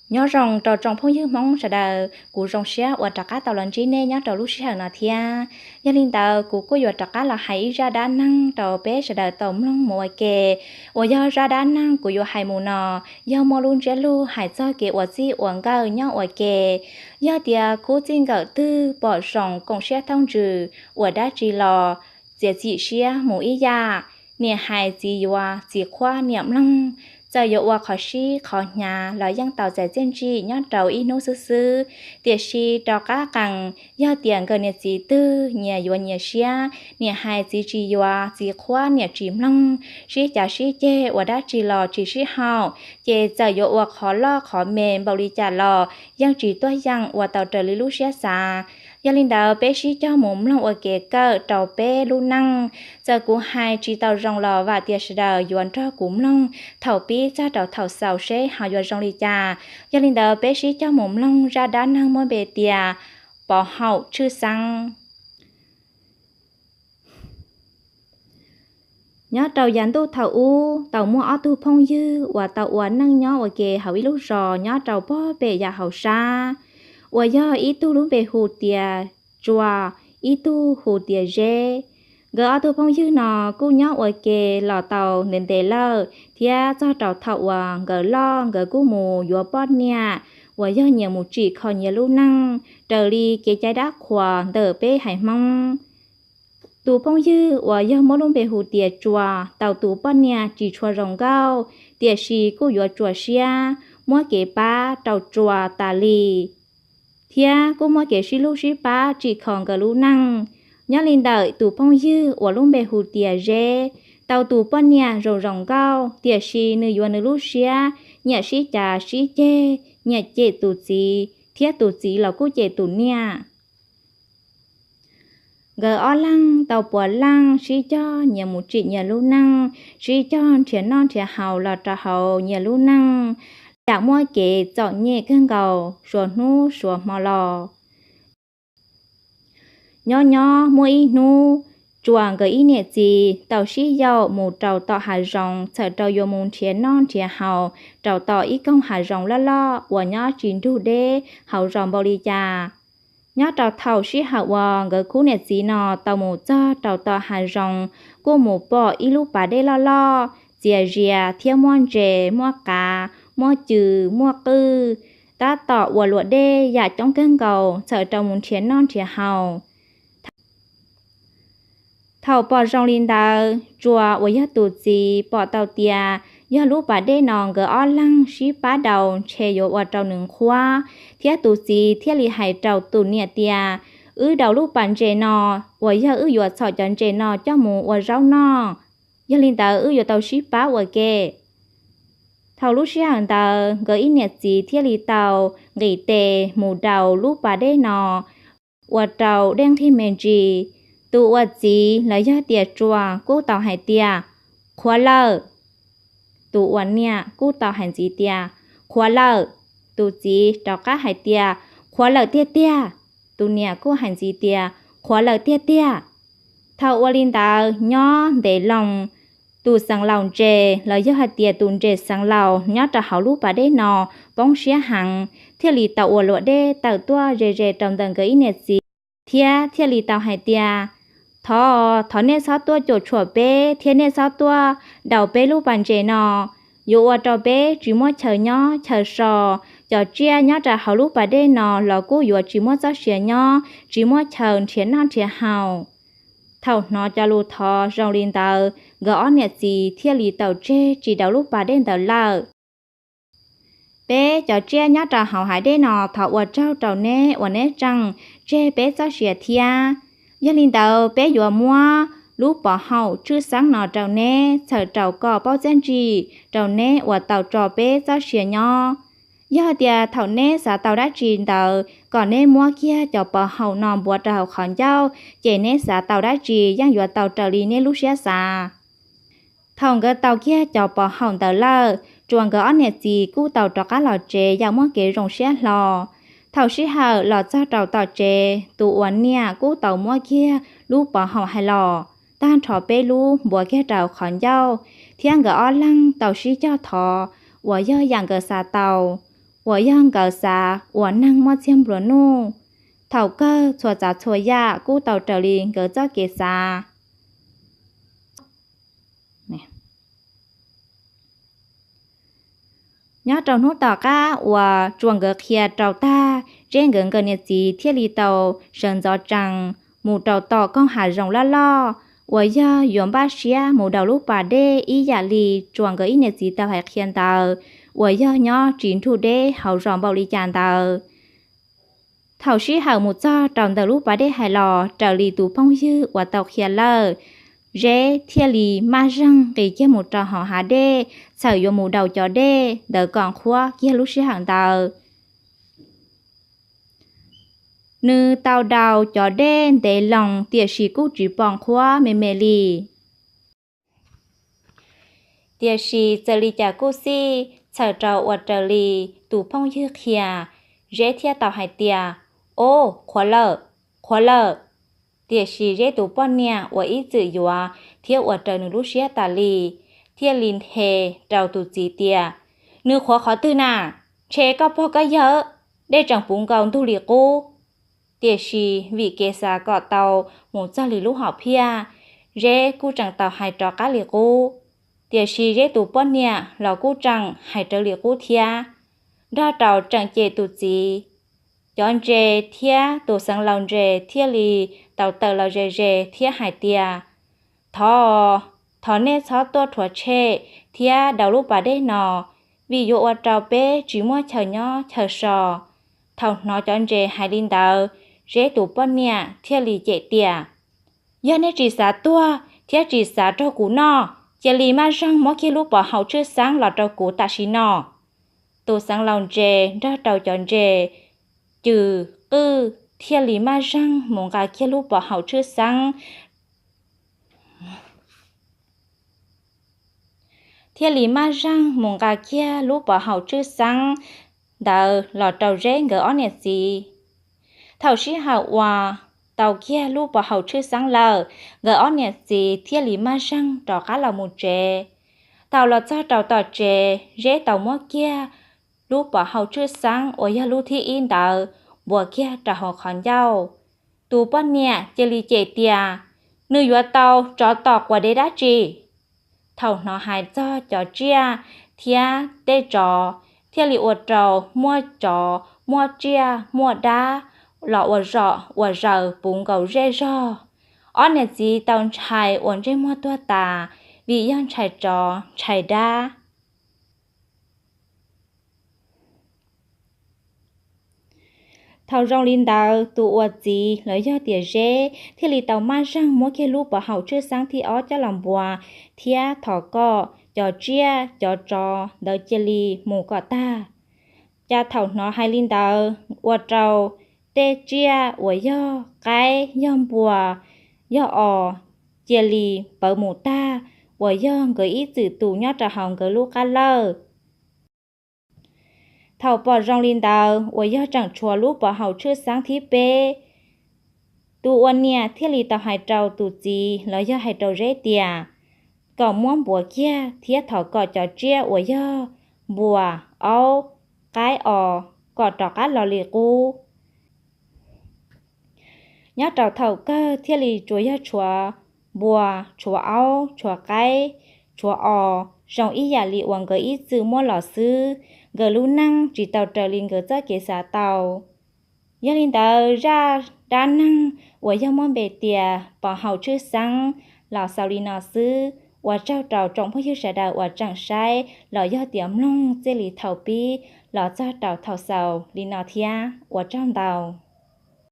Nyob zoo rau tsoom phooj ywg Hmoob sawv daws, kuv zoo siab uas rov qab tau los ntsib nej nyob rau lub sij hawm no thiab. Yog li ntawd kuv kuj yuav rov qab los hais ib zaj dab neeg rau peb sawv daws tau mloog mus ua ke. Uas yog zaj dab neeg kuv yuav hais mus no, yog muaj lub ntsiab lus hais txog kev ua txij ua nkawm nyob ua ke. Yog tias khub txij nkawm twg pom zoo koom siab thooj ntsws ua dab tsi los txiav txim siab mus ib yam. Niam hais txiv yuav, txiv qhuab niam mloog. Txawm yuav ua qhov sib qhov hnyav los yeej tau txais txiaj ntsim nyob rau ib hnub xwb xwb. Tiam sis rov qab qees, yog tias nkawd niam txiv twg nyias yuav nyias siab, niam hais txiv tsis yuav, txiv qhuab niam tsis mloog, sib cav sib ceg ua dab tsi los tsis sib haum, ces txawm yuav ua qhov loj qhov me npaum li cas los yeej tsis tuaj yeem ua tau raws li lub siab xav. Yog li ntawd peb sib cog mus mloog ua kev kawm rau peb lub neej. Txawm kuv hais tsis tau zoo los vam tias sawv daws yuav nrog kuv mloog thaum pib txog rau thaum xaus seb ho yuav zoo li cas. Yog li ntawd peb sib cog mus mloog zaj dab neeg muaj npe tias Pov Haum Tshwj Xeeb. Nyob rau yav ntuj thaum ub tau muaj ob tug phooj ywg uas tau ua neej nyob ua ke hauv ib lub zos nyob rau pob pem yam hauv sab, uas yog ib tug lub npe hu tias Tsua, ib tug hu tias Zeb. Nkawd ob tug phooj ywg no kuj nyob ua ke los tau ntev ntev lawm, thiab txog rau thaum uas nkawd loj nkawd kuj mus yuav poj niam uas yog nyias mus tsim kho nyias lub neej raws li kev cai dab qhuas ntawm peb haiv Hmoob. Tus phooj ywg uas yog muab lub npe hu tias Tsua tau tus poj niam tsis tshua zoo nkauj, tiam sis kuj yuav Tsua siab, muab kev pab rau Tsua tas li, thiab kuj muab kev sib hlub sib pab tsim kho nkawd lub neej. Nyob li ntawm tus phooj ywg uas lub npe hu tias Zeb tau tus poj niam zoo zoo nkauj, tiam sis nws yuav nws lub siab, nyiam sib cav sib ceg, nyiam cem tus txiv, thiab tus txiv los kuj cem tus niam. Nkawd ob leeg tau puav leej sib cog nyias mus tsim nyias lub neej, sib cog nrhiav noj nrhiav haus los rau hauv nyias lub neej, yam muaj kev txom nyem kawg nkaus suav hnub suav hmo los. Nyob nyob muaj ib hnub, Tsua nkawd ib niam txiv tau sib yaum mus rau tom hav zoov txhawm rau yuav mus nrhiav noj nrhiav haus rau tom ib koog hav zoov loj loj uas nyob tsis nrug deb hauv zos npaum li cas. Nyob rau thaum sij hawm uas nkawd khub niam txiv no tau mus txog rau tom hav zoov, kuj mus pom ib lub pas dej loj loj, txias zias thiab muaj ntses, muaj qav, muaj cw, muaj qwj, tab tom ua luam dej yam coob kawg nkaus txhawm rau mus nrhiav noj nrhiav haus. Thaum pom zoo li ntawd, Tsua uas yog tus txiv pom tau tias yog lub pas dej no nkawd ob leeg sib pab daus ntshe yuav ua rau nws nqhuab, thiab tus txiv thiaj li hais rau tus niam tias, Wb daus lub pas ntses no, uas yog wb yuav txhom cov ntses no coj mus ua zaub noj, yog li ntawd wb yuav tau sib pab ua ke. Thaum lub sij hawm ntawd nkawd ib niam txiv thiaj li tau nqis tes mus daus lub pas dej no ua rau dej nqig me ntsis. Tus uas txiv los yog tias Tsua kuj tau hais tias, Qhuav lawm. Tus uas niam kuj tau hais ntxiv tias, Qhuav lawm. Tus txiv rov qab hais tias, Qhuav lawm tiag tiag. Tus niam kuj hais ntxiv tias, Qhuav lawm tiag tiag. Thaum ua li ntawd nyob ntev loo, tus xeev laus ntses los yog hais tias tus ntses xeev laus nyob rau hauv lub pas dej no poob siab heev, thiaj li tau ua luam dej tawm tuaj ze ze rau ntawm nkawd ib niam txiv, thiab thiaj li tau hais tias, Thov, thov nej txhob tuaj cuam tshuam peb thiab nej txhob tuaj daus peb lub pas ntses no, yuav ua rau peb tsis muaj chaw nyob chaw so. Cov tsiaj nyob rau hauv lub pas dej no los kuj yuav tsis muaj txoj sia nyob, tsis muaj chaw nrhiav noj nrhiav haus. Thaum hnov cov lus thov zoo li ntawd, nkawd ob niam txiv thiaj li tau tseg tsis daus lub pas dej ntawd lawm. Peb cov tsiaj nyob rau hauv hav dej no thov ua tsaug rau neb uas neb tseem tseg peb txoj sia thiab. Yog li ntawd peb yuav muab lub pov haum tshwj xeeb no rau neb txhawm rau kom paub txiaj ntsim rau neb uas tau tso peb txoj sia nyob. Yog tias thaum neb xav tau dab tsi ntawd kom neb muab kiag cov pov haum no npuav rau hauv qhov ncauj, ces neb xav tau dab tsi yeej yuav tau raws li neb lub siab xav. Thaum nkawd tau kiag cov pov haum ntawd lawm, Tsua nkawd ob niam txiv kuj tau rov qab los tsev yam muaj kev zoo siab hlo. Thaum sij hawm los txog rau tom tsev, tus uas niam kuj tau muab kiag lub pov haum hais los tag nrho peb lub npuav kiag rau qhov ncauj, thiab nkawd ob leeg tau sib cog thov uas yog yam nkawd xav tau. uas yog nkawd xav ua neeg muaj txiag nplua nuj. Thaum kawg txhua tsav txhua yam kuj tau raws li nkawd txoj kev xav. Nyob rau hnub tom qab uas Tsuas nkawd qhia rau tag, Zeb nkawd nkawd niam txiv thiaj li tau sawv ntxov tsees mus rau tom koog hav zoov loj loj uas yog yuav npaj siab mus daus lub pas dej ib yam li Tsuas nkawd ib niam txiv tau hais qhia ntawd, uas yog nyob tsis nrug deb hauv zos npaum li cas ntawd. Thaum sij hawm mus txog rau ntawm lub pas dej hais los raws li tus phooj ywg uas tau qhia lawm, Zeb thiaj li maj zeeg nqis kiag mus rau hauv hav dej txhawm yuav mus daus cov dej ntawd kom qhuav kiag lub sij hawm ntawd. Nws tau daus cov dej ntev loo tiam sis kuj tsis pom qhuav me me li. Tiam sis txawm li cas kuj xij txhawm rau ua raws li tus phooj ywg qhia, Zeb thiaj tau hais tias, Ob, qhuav lawm, qhuav lawm. Tiam sis Zeb tus poj niam uas ib txwm yuav thiab ua raws nws lub siab tas li, thiaj li nthe rau tus txiv tias, Nws qhuav qhov twg na? Ntshe koj pog koj yawg dej tseem puv nkaus ntug li qub. Tiam sis vim kev xav kom tau mus txog li lub hom phiaj, Zeb kuj tseem tau hais rov qab li qub. Tiam sis Zeb tus poj niam los kuj tseem hais raws li qub thiab. Nrog rau tseem cem tus txiv, cov ntses thiab tus xeev laus ntses thiaj li tau tawm los ze ze thiab hais tias, Thov, thov nej txhob tuaj rhuav tshem thiab daus lub pas dej no, vim yuav ua rau peb tsis muaj chaw nyob chaw so. Thaum hnov cov ntses hais li ntawd, Zeb tus poj niam thiaj li cem tias, Yog nej tsis xav tuag thiab tsis xav raug kuv noj, cia li maj zeeg muab kiag lub pov haum tshwj xeeb los rau kuv tam sim no. Tus xeev laus ntses nrog rau cov ntses cws qwj thiaj li maj zeeg mus nqa kiag lub pov haum tshwj xeeb thiaj li maj zeeg mus nqa kiag lub pov haum tshwj xeeb ntawd los rau Zeb nkawd ob niam txiv. Thaum sij hawm uas tau kiag lub pov haum tshwj xeeb lawm, nkawd ob niam txiv thiaj li maj zeeg rov qab los mus tsev. Thaum los txog rau tom tsev, Zeb tau muab kiag lub pov haum tshwj xeeb uas yog lub thib ib ntawd npuav kiag rau hauv qhov ncauj. Tus poj niam cia li cem tias, Nws yuav tau tsov tom quas dev dab tsi? Thaum hnov hais txog cov tsiaj thiab tej tsov, thiaj li ua rau muaj tsov muaj tsiaj muaj dab los ua zom ua zaws puv nkaus zej zog. Ob niam txiv tau ntshai ua ntsej muag tuag tas, vim yog ntshai tsov ntshai dab. Thaum zoo li ntawd, tus uas txiv los yog tias Zeb thiaj li tau maj zeeg muab kiag lub pov haum tshwj xeeb thib ob coj los npuav thiab thov kom cov tsiaj cov tsov ntawd cia li mus kom tag. Cas thaum hnov hais li ntawd, ua rau tej tsiaj uas yog qaib yog npua yog os cia li pawv mus tag, uas yog nkawd ib txwm tu nyob rau hauv nkawd lub qab lawj. Thaum pom zoo li ntawd uas yog tseem tshuav lub pov haum tshwj xeeb thib peb, tus ua niam thiaj li tau hais rau tus txiv los yog hais rau Zeb tias, kom muab npuav kiag thiab thov kom cov tsiaj uas yog npua, aub, qaib os kom rov qab los li qub. Nyob rau thaum kawg thiaj li tsuas yog tshuav npua, tshuav aub, tshuav qaib, tshuav os zoo ib yam li uas nkawd ib txwm muaj los xwb. Nkawd lub neej tsis tau raws li nkawd txoj kev xav tau. Yog li ntawd, zaj dab neeg uas yog muaj npe tias pov haum tshwj xeeb los xaus li no xwb. Ua tsaug rau tsoom phooj ywg sawv daws uas tseem saib los yog tias mloog txij li thaum pib los txog rau thaum xaus li no thiab. Ua tsaug ntau.